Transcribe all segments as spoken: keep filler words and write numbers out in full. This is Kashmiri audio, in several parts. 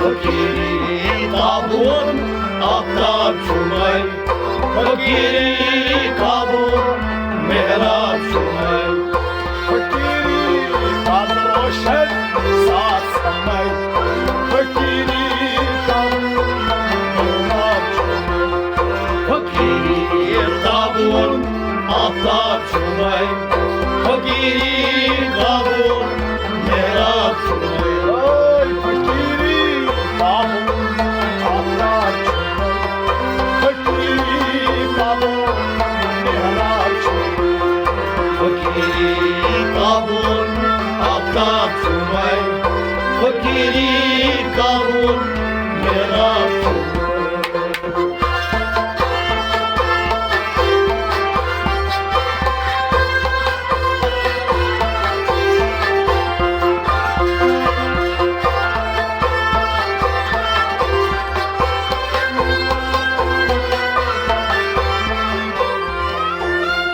فقیری تابون آفتاب چھُ وۄنۍ، فقیری تابون محراب چھُ وۄنۍ۔ فقیری تابون روشن ساتھ سمے، فقیری تابون محراب چھُ وۄنۍ۔ فقیری تابون آفتاب چھُ وۄنۍ، فقیری تابون محراب چھُ وۄنۍ۔ اوے فقیری تابون آفتاب چھُ وۄنۍ، فقیری تابون محراب چھُ وۄنۍ۔ فقیری تابون آفتاب چھُ وۄنۍ، فقیری تابون محراب چھُ وۄنۍ۔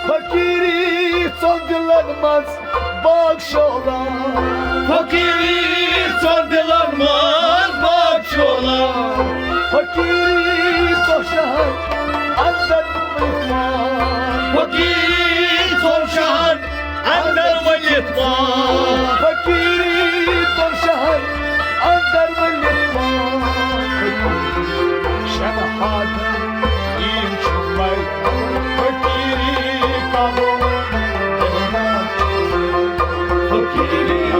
فقیری ژۄن دِلن منٛز باغ شولہ۔ فقیری ژۄن دِلن منٛز باغ شولہ۔ فقیری ژۄن شاہن اندر ؤلِتھ پان۔ فقیری ژۄن شاہن اندر ؤلِتھ پان۔ فقیری ژۄن شاہن اندر ؤلِتھ پان۔ شن ہاتن یِم چھِ وۄنۍ فقیری تابون۔ فقیری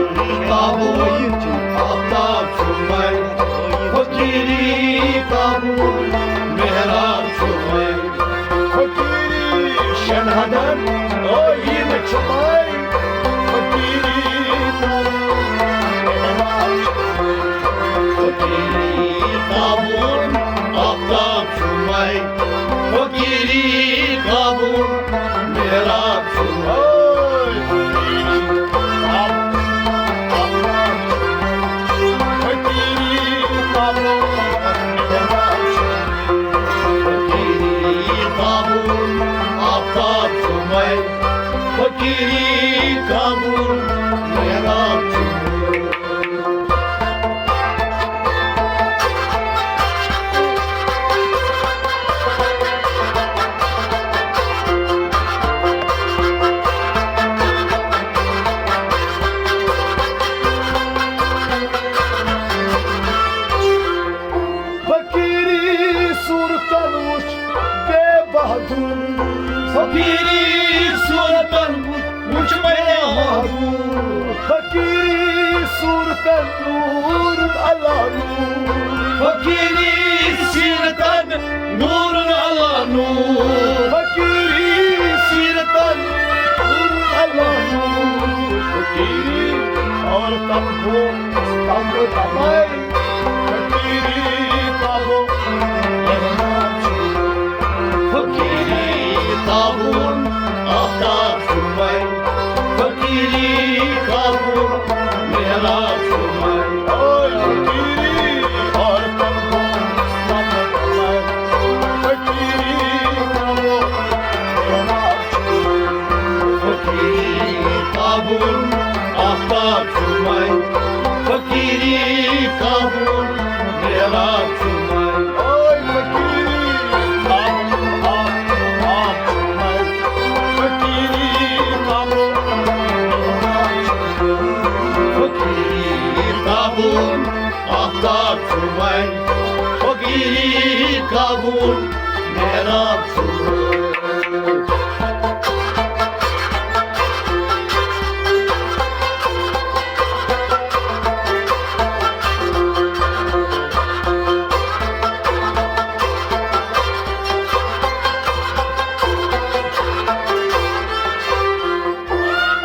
تابون آفتاب چھُ وۄنۍ، فقیری تابون محراب چھُ وۄنۍ۔ فقیری شن ہتن، او یِم چھِ وۄنۍ فقیری تابون۔ فقیری تابون آفتاب چھُ وۄنۍ، فقیری تابون محراب چھُ وۄنۍ۔ فقیری تابون محراب چھُ، فقیری تابون آفتاب چھُ وۄنۍ، فقیری تابون محراب چھُ۔ فقیری صورتن وچھ بے بہادر۔ فقیری صورتن وچھ بے بہادر۔ فقیری صورتن نور اللہ نور۔ فقیری صورتن نور اللہ نور۔ فقیری صورتن نور اللہ نور۔ فقیری عورتن کو تنگ تمائی۔ فقیری تابون محراب چھُ، فقیری تابون آفتاب چھُ وۄنۍ، فقیری تابون محراب چھُ وۄنۍ۔ اوے فقیری عورتن ہُنٛد سبق وۄنۍ، فقیری تابون محراب چھُ، فقیری تابون آفتاب چھُ وۄنۍ، فقیری تابون محراب چھُ وۄنۍ۔ اوے فقیری تابون آفتاب چھُ وۄنۍ، فقیری تابون محراب چھُ وۄنۍ۔ فقیری تابون آفتاب چھُ وۄنۍ، فقیری تابون محراب چھُ وۄنۍ۔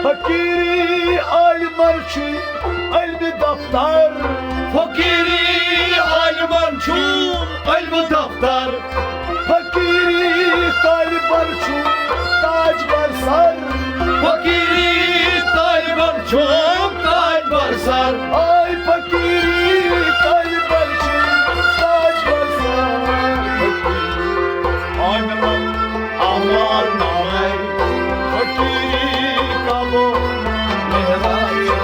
فقیری عالمن چھُ علمِ دفتر۔ فقیری عالمن چھُ علمِ دفتر۔ فقیری طالبن چھُ تاج بر سر۔ فقیری طالبن چھُ تاج بر سر۔ آے فقیری طالبن چھُ تاج بر سر۔ عالمن امان نامے فقیری تابون محراب چھُ۔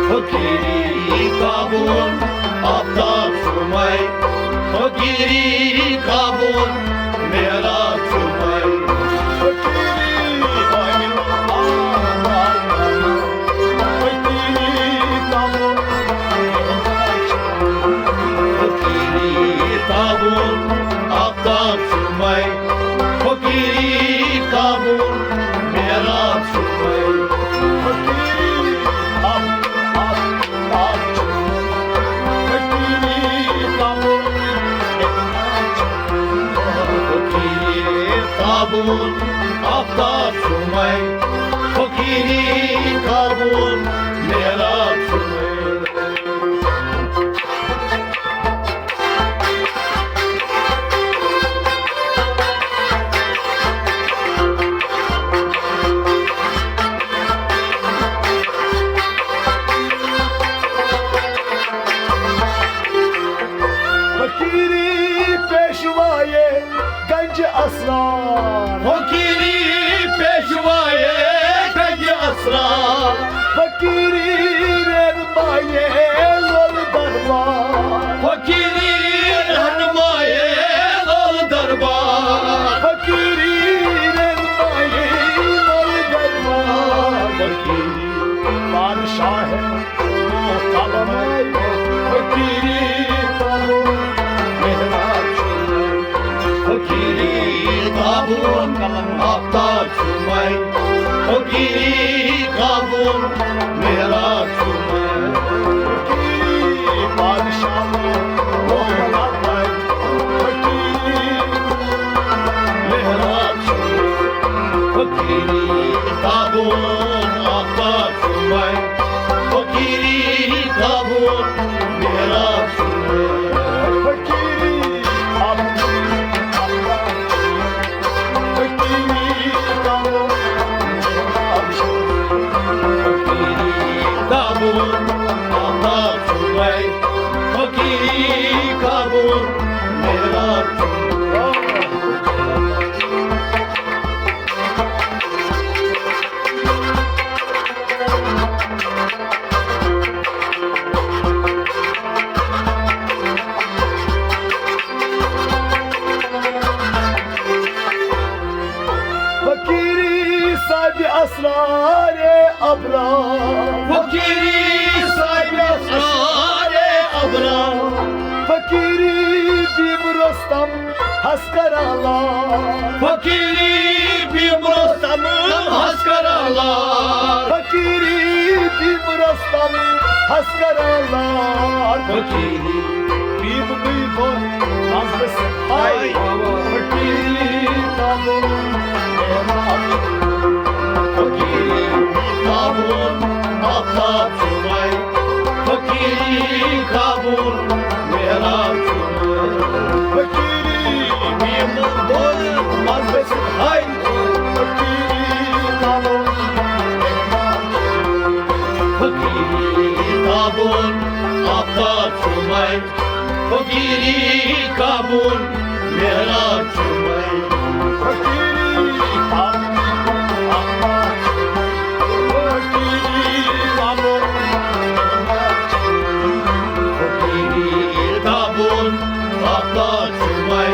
فقیری تابون آفتاب چھُ مے، فقیٖری قبوٗل، معراج چھُ مے۔ فقیٖری قبوٗل، فقیٖری قبوٗل، آفتاب چھُ مے، فقیٖری قبوٗل، معراج چھُ مے۔ فقیٖری قبوٗل، فقیٖری قبوٗل، آفتاب چھُ مے، فقیٖری قبوٗل، معراج چھُ مے۔ فقیٖری پیشوایے گنج اسرار۔ فقیٖری پیشوایے گنج اسرار۔ فقیٖری رہنمایے لول دربار۔ فقیٖری رہنمایے لول دربار۔ فقیٖری رہنمایے لول دربار۔ فقیٖری بادشاہ قلم فقیٖری قبوٗل، معراج چھُ مے۔ فقیٖری قبوٗل، آفتاب چھُ مے۔ فقیٖری قبوٗل، معراج چھُ مے۔ فقیٖری بادشاہ، فقیٖری معراج چھُ مے۔ فقیٖری قبوٗل، آفتاب چھُ مے۔ فقیٖری قبوٗل، معراج چھُ مے۔ فقیٖری قبوٗل، فقیٖری قبوٗل، معراج چھُ مے۔ فقیٖری قبوٗل، آفتاب چھُ مے۔ فقیٖری قبوٗل، معراج چھُ مے۔ فقیٖری صاحبِ اسرارِ ابرار۔ فقیٖری صاحبِ اسرارِ ابرار۔ فقیٖری بیم رستم ہس کران لار۔ فقیٖری بیم رستم ہس کران لار۔ فقیٖری بیم رستم ہس کران لار۔ فقیٖری بیم بی بو مزس ہاے۔ فقیٖری تابو، فقیٖری تابو، آفتاب چھُ مے۔ فقیٖری قبوٗل، معراج چھُ مے۔ فقیٖری بیم بو مزس ہاے۔ فقیٖری تابو، فقیٖری تابو، آفتاب چھُ مے۔ فقیٖری قبوٗل، معراج چھُ مے۔ فقیٖری قبوٗل، آفتاب چھُ مے۔ فقیٖری قبوٗل، فقیٖری قبوٗل، آفتاب چھُ مے۔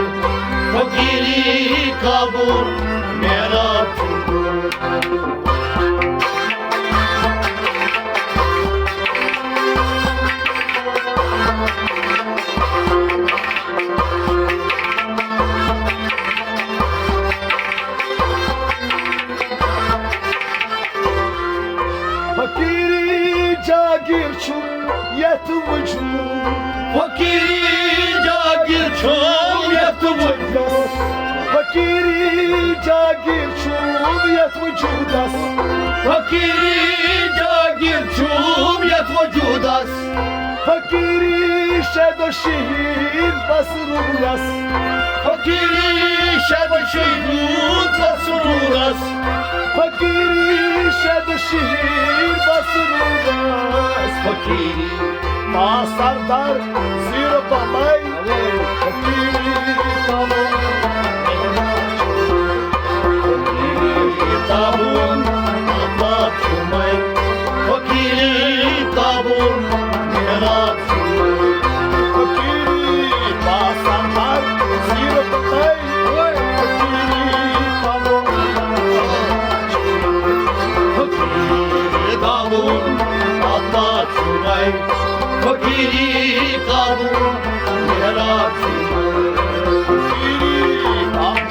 فقیٖری قبوٗل، معراج چھُ مے۔ فقیٖری جاگیر چھُ یتھ وجود۔ فقیٖری جاگیر چھُ یتھ وجود۔ فقیٖری جاگیر چھُ یتھ وجودس۔ فقیٖری جاگیر چھُ یتھ وجودس۔ فقیٖری شد و شہید بس روٗدس۔ فقیٖری شد و شہید بس روٗدس۔ فقیٖری شد و شہید بس روٗدس۔ فقیٖری ما سردار زیر بمائی۔ فقیٖری تابو، فقیٖری تابو، آفتاب چھُ مے۔ فقیٖری تابو، معراج چھُ مے۔ فقیری قابو محراب چھُ۔ فقیری قابو،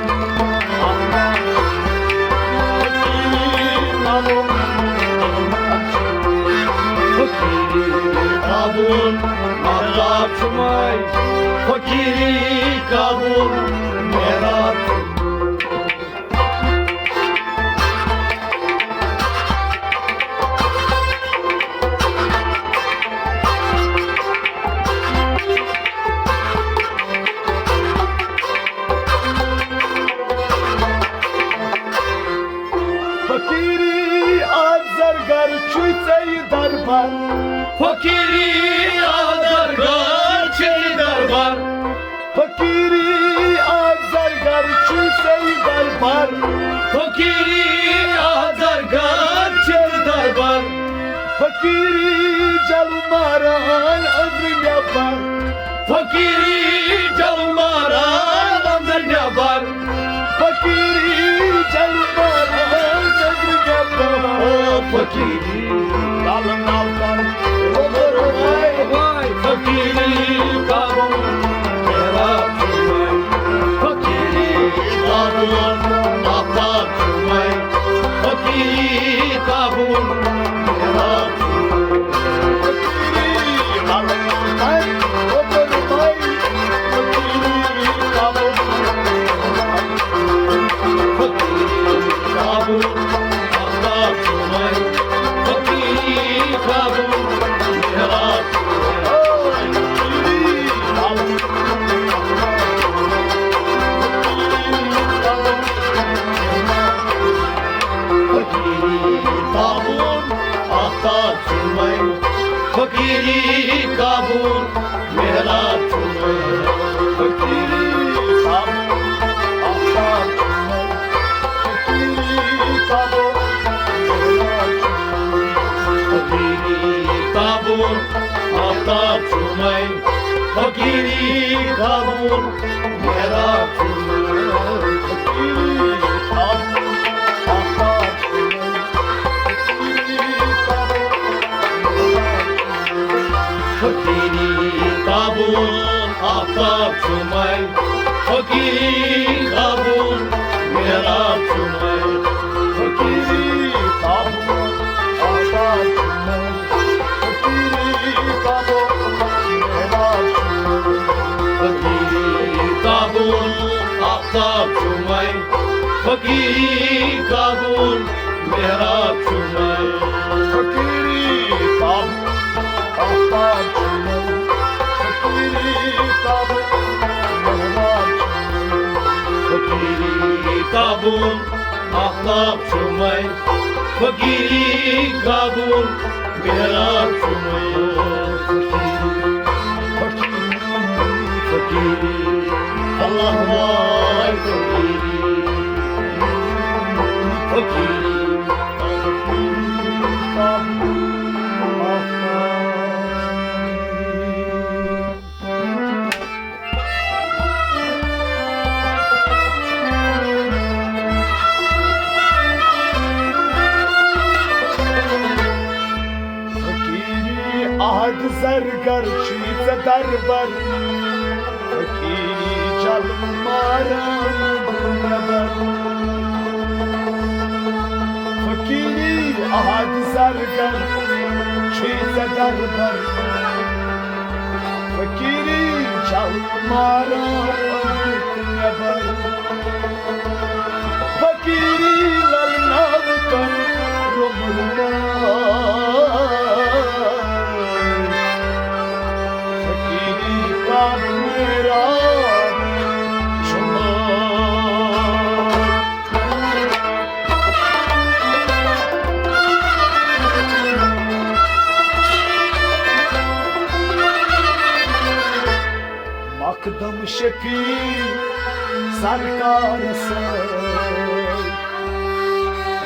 فقیری قابو، فقیری قابو محراب چھُ۔ فقیری قابو محراب چھُ۔ فقیری آزرگر چھُے ژےٚ یہِ دربار۔ فقیری آزرگر چھُے یہِ دربار۔ فقیری آزرگر چھُے ژےٚ یہِ دربار۔ فقیری آزرگر چھُے یہِ دربار۔ فقیری جل ماران أنٛدرٕ نٮ۪بر۔ فقیری جل ماران أنٛدرٕ نٮ۪بر۔ فقیری جل ماران أنٛدرٕ نٮ۪بر۔ فقیری لل نال کر وۄبر وے۔ فقیری قابو محراب چھُ وے۔ فقیری قابو آفتاب چھُ وے۔ فقیری قابو محراب چھُ وے۔ فقیری لل نال کر وۄبر وے۔ فقیری قابو محراب چھُ وے۔ فقیری قابو آفتاب چھُ وے۔ فقیری قابو محراب چھُ وے۔ فقیری قابو آفتاب چھُ وے۔ فقیری قابو محراب چھُ وے۔ فقیری قابو آفتاب چھُ وے۔ فقیری قابو محراب چھُ وے۔ فقیری قابو آفتاب چھُ وے۔ فقیری قابو محراب چھُ وے۔ فقیری قابو آفتاب چھُ وے۔ فقیری قابو محراب چھُ وے۔ فقیری قابو آفتاب چھُ وے۔ فقیری قابو محراب چھُ وے۔ فقیری قابو آفتاب چھُ وے۔ فقیری قابو محراب چھُ وے۔ فقیری قابو آفتاب چھُ وے۔ فقیری قابو محراب چھُ وے۔ فقیری قابو آفتاب چھُ وے۔ فقیری قابو محراب چھُ وے۔ فقیری قابو آفتاب چھُ وے۔ فقیری قابو محراب چھُ وے۔ فقیری، فقیری، فقیری، اللہ وائے فقیری۔ فقیری، فقیری، فقیری۔ فقیری عہد زرگر چھُے ژےٚ دربر۔ فقیری جل ماران نٮ۪بر۔ فقیری عہد زرگر چھُے ژےٚ دربر۔ فقیری جل ماران نٮ۪بر۔ فقیری للنال کر روٚمرُمار۔ فقیری کر میرا شمار۔ مقدم شفیع سرکارس سۭتۍ۔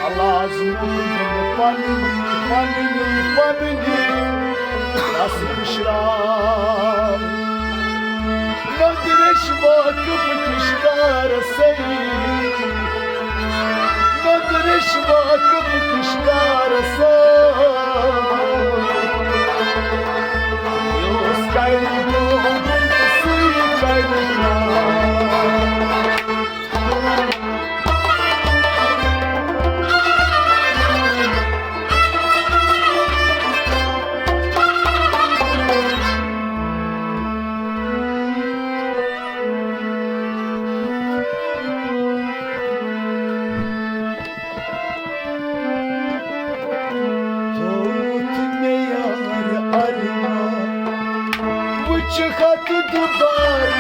ملازمن پننی، پننی، پننی رس مشراب۔ ندرش واقف کشکار سئی۔ ندرش واقف کشکار سئی۔ چھِ خط دُبارٕ یہِ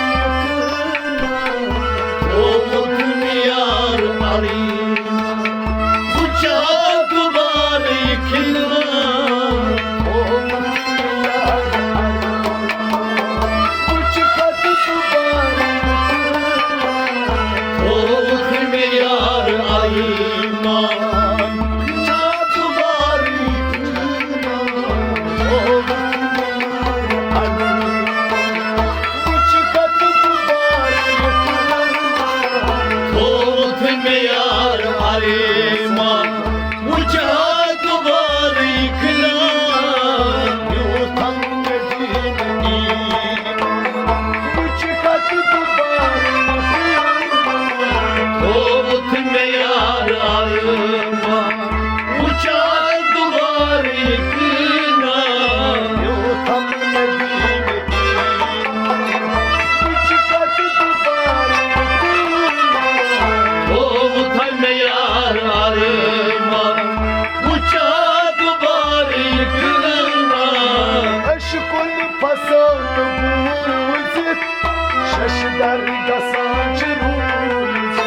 کٕنان۔ تھوٚوُتھ مےٚ یار علی۔ وۄنۍ چھِ خط دُبارٕ یہِ کٕنان۔ تھوٚوُتھ مےٚ یار علی۔ وۄنۍ چھِ خط دُبارٕ یہِ کٕنان۔ تھوٚوُتھ مےٚ یار علی۔ وۄنۍ چھِ خط دُبارٕ یہِ کٕنان۔ تھوٚوُتھ مےٚ یار علی۔ وۄنۍ چھِ خط دُبارٕ یہِ کٕنان۔ یوٗتاہ مےٚ دِنہٕ یی۔ وۄنۍ چھِ خط دُبارٕ یہِ کٕنان۔ تھوٚوُتھ مےٚ یار علی۔ وۄنۍ چھِ خط دُبارٕ یہِ کٕنان۔ یوٗتاہ مےٚ دِنہٕ یی۔ وۄنۍ چھِ خط دُبارٕ یہِ کٕنان۔ تھوٚوُتھ مےٚ یار علی۔ وۄنۍ چھِ خط دُبارٕ یہِ کٕنان۔ عشقُن فسان بوٗزِتھ ششدر گژھان چھِ روٗزِتھ۔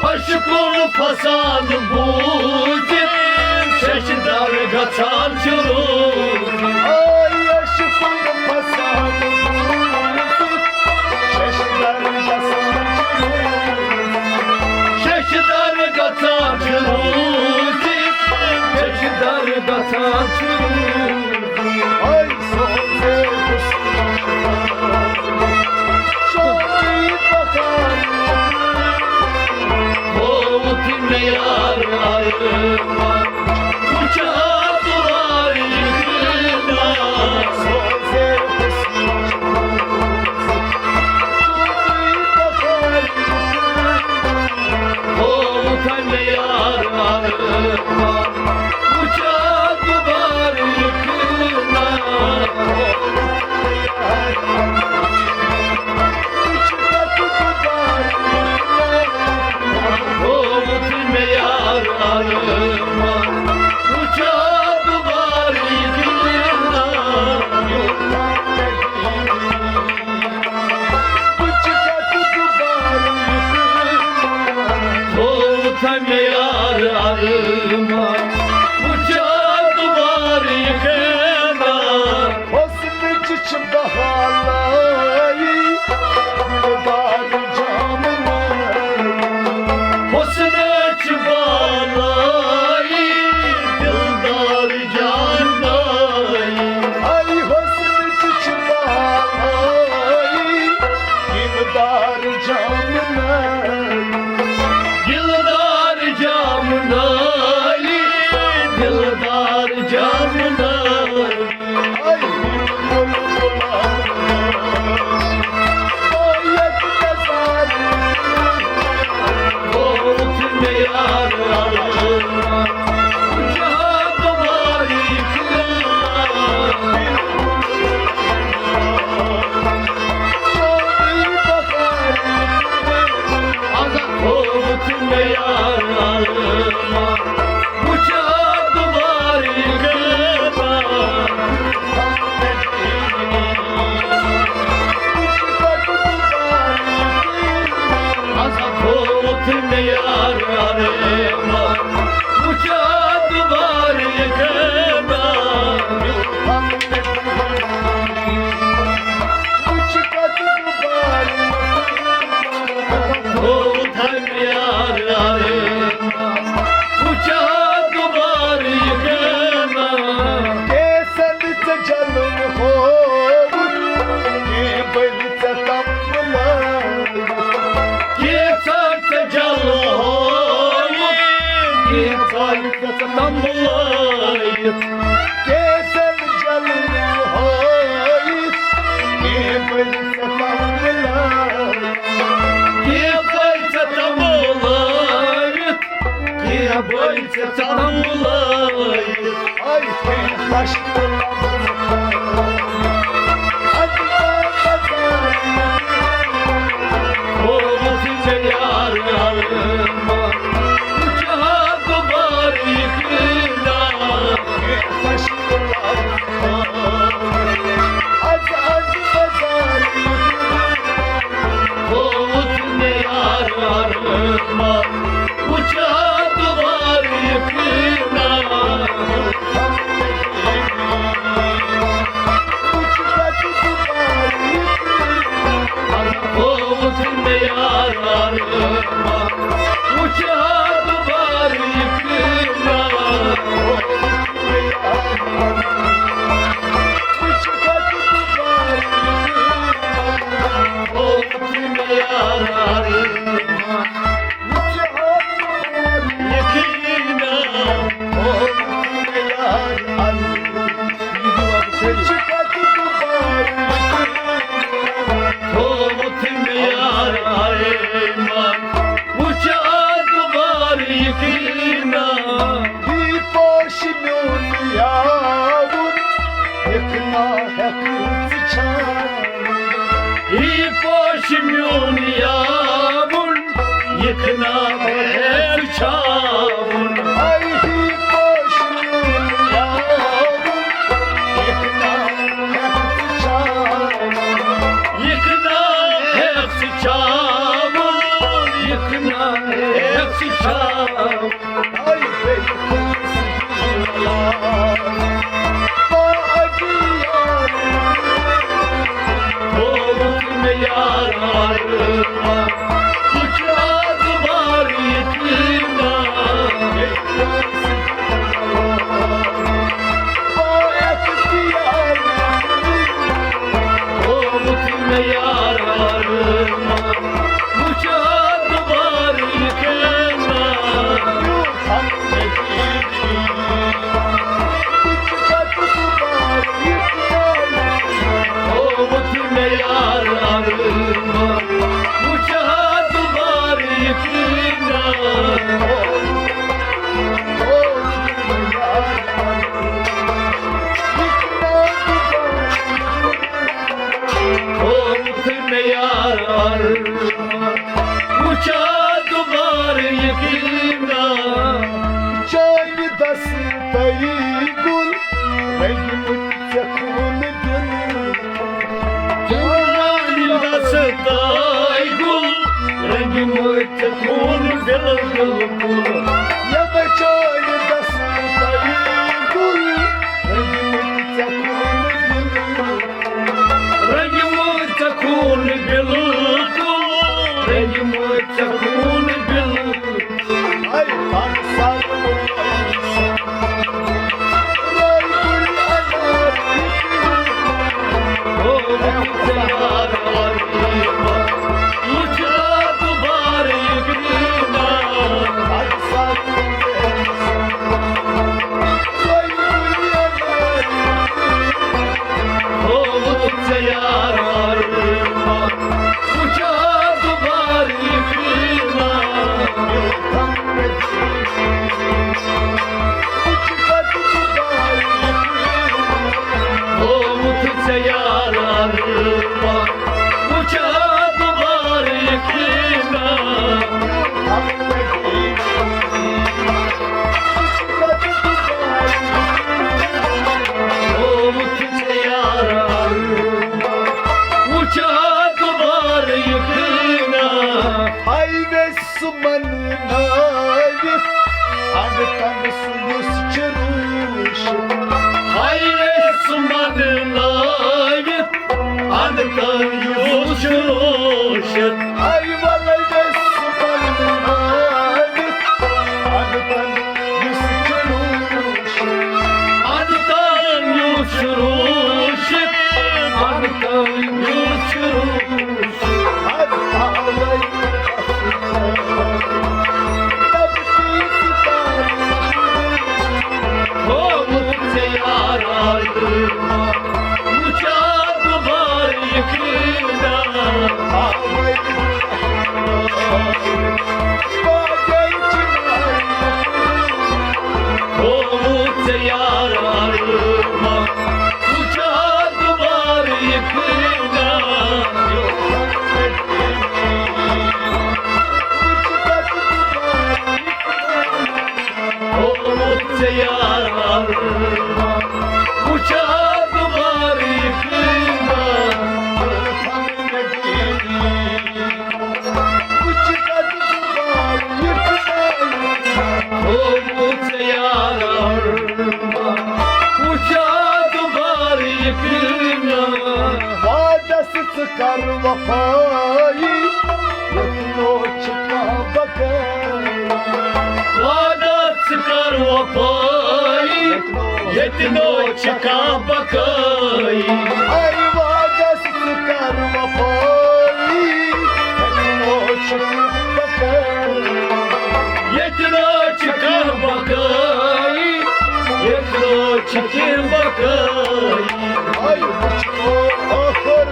عشقُن فسان بوٗزِتھ ششدر گژھان چھِ روٗزِتھ۔ آے عشقُن فسان بوٗزِتھ ششدر گژھان چھِ روٗزِتھ۔ ششدر گژھان چھِ روٗزِتھ، ششدر گژھان چھِ روٗزِتھ۔ آے سوزے حُسن شوقی بہار۔ تھوٚوُتھ مےٚ یار علی۔ وۄنۍ چھِ خط دُبارٕ یہِ کٕنان۔ سوزے حُسن شوقی بہار۔ تھوٚوُتھ مےٚ یار علی۔ وۄنۍ چھِ خط دُبارٕ یہِ کٕنان۔ تھوٚوُتھ مےٚ یار علی۔ وۄنۍ چھِ خط دُبارٕ یہِ کٕنان۔ تھوٚوُتھ مےٚ یار علی۔ وۄنۍ چھِ خط دُبارٕ یہِ کٕنان۔ حسنٕچ چھِ بہالٲیی، دلدار جامہٕ نٲیی۔ حسنٕچ چھِ بہالٲیی، دلدار جامہٕ نٲیی۔ آے حسنٕچ چھِ بہالٲیی، دلدار جامہٕ نٲیی۔ دلدار جامہٕ نٲیی، دلدار جامہٕ نٲیی۔ آے بلبل بلبل۔ تھوٚوُتھ مےٚ یار علی۔ وۄنۍ چھِ خط دُبارٕ یہِ کٕنان۔ تھوٚوُتھ مےٚ یار علی۔ وۄنۍ چھِ خط دُبارٕ یہِ کٕنان۔ تھوٚوُتھ مےٚ یار علی۔ وۄنۍ چھِ خط دُبارٕ یہِ کٕنان۔ تھوٚوُتھ مےٚ یار علی۔ وۄنۍ چھِ خط دُبارٕ یہِ کٕنان۔ کیسن ژےٚ جلوٕ ہووُتھ، کینٛہہ بٔلۍ ژےٚ تمبہٕ لٲوِتھ۔ کینٛژھا ژےٚ جلوٕ ہٲوِتھ، کینٛژھا ژےٚ تمبہٕ لٲوِتھ۔ کیسن جلوٕ ہٲوِتھ، کینٛہہ بٔلۍ ژےٚ تمبہٕ لٲوِتھ۔ کینٛہہ بٔلۍ ژےٚ تمبہٕ لٲوِتھ، کینٛہہ بٔلۍ ژےٚ تمبہٕ لٲوِتھ۔ آے کینٛہہ لَش تہٕ لَبہٕ ژٕ کھٲوِتھ۔ اَدٕ بہٕ بَزارٕ تھوٚوُتھ ژےٚ یار عالمہ، وٕچھ ہا دُبارٕ یہِ کِردار۔ کینٛہہ لَش تہٕ لَبہٕ ژٕ کھٲوِتھ۔ اَدٕ، اَدٕ بہٕ ہی پوش میون یاوُن، یِکھ نا ہٮ۪کھ ژٕ چھاوُن۔ ہاے ہی پوش میون یاوُن، یِکھ نا ہٮ۪کھ ژٕ چھاوُن۔ یِکھ نا ہٮ۪کھ ژٕ چھاوُن، یِکھ نا ہٮ۪کھ ژٕ چھاوُن۔ ہاے بیٚیہِ کُس یار، با اجی یار، تھووُتھ مےٚ یار ارمان، وٕچھ آز بار یقینا۔ با اختیار، تھووُتھ مےٚ یار ارمان، وٕچھ آز بار یقینا۔ تھووُتھ مےٚ یار ارمان، وٕچھ آز بار یقینا۔ تھووُتھ مےٚ یار ارمان، وٕچھ آز بار یقینا۔ چانہِ دستَے گُل رٔنگۍ مٕتۍ ژےٚ خوٗنہٕ دِلہٕ۔ چانہِ دستَے گُل رٔنگۍ مٕتۍ ژےٚ خوٗنہٕ دِلہٕ بِلکُل۔ یَوٕ چانہِ دستَے گُل رٔنگۍ مٕتۍ ژےٚ خوٗنہٕ دِلہٕ۔ رٔنگۍ مٕتۍ ژےٚ خوٗنہٕ بِلکُل، رٔنگۍ مٕتۍ ژےٚ خوٗنہٕ بِلکُل۔ اے پانہٕ سر روے کُلۍ انار۔ او ژےٚ یار ارمان، وٕچھ آز بار یقینا۔ تھووُتھ ژےٚ یار ارمان، وٕچھ آز بار یقینا۔ تھووُتھ ژےٚ یار ارمان، وٕچھ آز بار یقینا۔ تھووُتھ ژےٚ یار ارمان، وٕچھ آز بار یقینا۔ ہاے ویسہٕ مننٲوِتھ اَنہٕ تَن سُہ یُس چھُ روٗشِتھ۔ ہاے ویسہٕ مننٲوِتھ اَنہٕ تَن یُس چھُ روٗشِتھ۔ ہاے وَلَے ویسہٕ مننٲوِتھ اَنہٕ تَن یُس چھُ روٗشِتھ۔ اَنہٕ تَن یُس چھُ روٗشِتھ، اَنہٕ تَن یُس چھُ روٗشِتھ۔ تھووُتھ ژےٚ یار ارمان، وٕچھ آز بار یقینا۔ تھووُتھ ژےٚ یار ارمان، وٕچھ آز بار یقینا۔ تھووُتھ ژےٚ یار ارمان، وٕچھ آز بار یقینا۔ تھووُتھ ژےٚ یار ارمان، وٕچھ آز بار یقینا۔ وعدس ژٕ کر وفٲیی، ییٚتہِ نوٚو چھُ کانٛہہ بقٲیی۔ وعدس ژٕ کر وفٲیی، ییٚتہِ نوٚو چھُ کانٛہہ بقٲیی۔ اے وعدس ژٕ کر وفٲیی، ییٚتہِ نوٚو چھُ کانٛہہ بقٲیی۔ ییٚتہِ نوٚو چھُ کانٛہہ بقٲیی، ییٚتہِ نوٚو چھُ کینٛہہ بقٲیی۔ اے وٕچھ تو ٲخٕر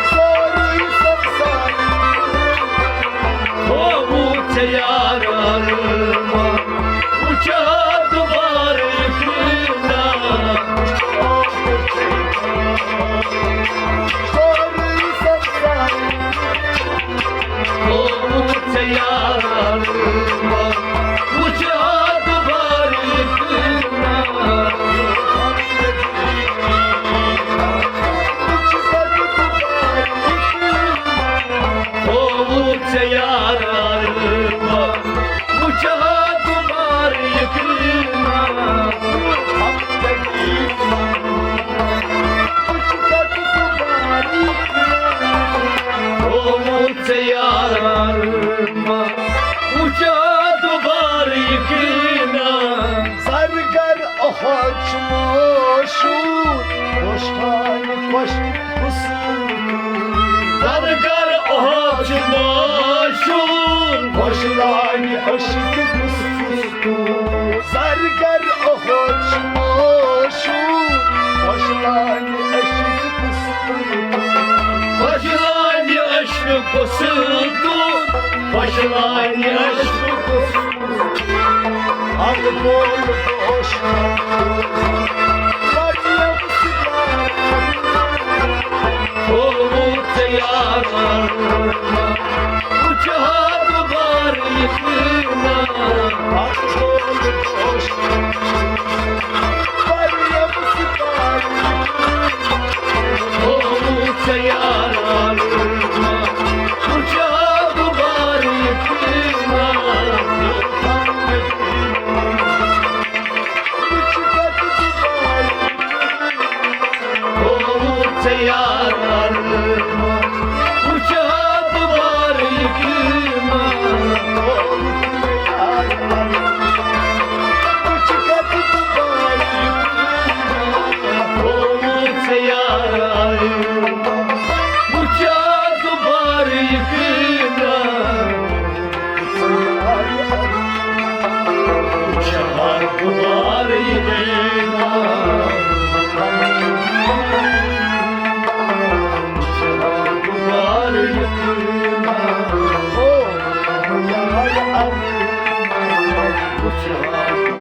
سورُے سنسار۔ تھووُتھ ژےٚ یار ارمان، وٕچھ آز بار یقینا۔ شانہِ خۄش قٕصہٕ۔ زرگر احد چھُ مشہوٗر، خۄش لانہِ عشق قٕصہٕ۔ زرگر احد چھُ مشہوٗر، خۄش لانہِ عشق قٕصہٕ۔ خۄش لانہِ عشق قٕصہٕ۔ خۄش لانہِ عشق قٕصہٕ۔ اَدٕ بول دوش۔ مریم سٕنٛدۍ ہووُتھ ژےٚ یارن، وٕچھِ ہا دوبارٕ یہِ قۭمت۔ اَدٕ بول دوش۔ مریم سٕنٛدۍ ہووُتھ ژےٚ یارن، وٕچھِ ہا دوبارٕ یہِ قۭمت۔ ہووُتھ ژےٚ یارن، وٕچھِ ہا دوبارٕ یہِ قۭمت۔ ہووُتھ ژےٚ یارن، وٕچھِ ہا دوبارٕ یہِ قۭمت۔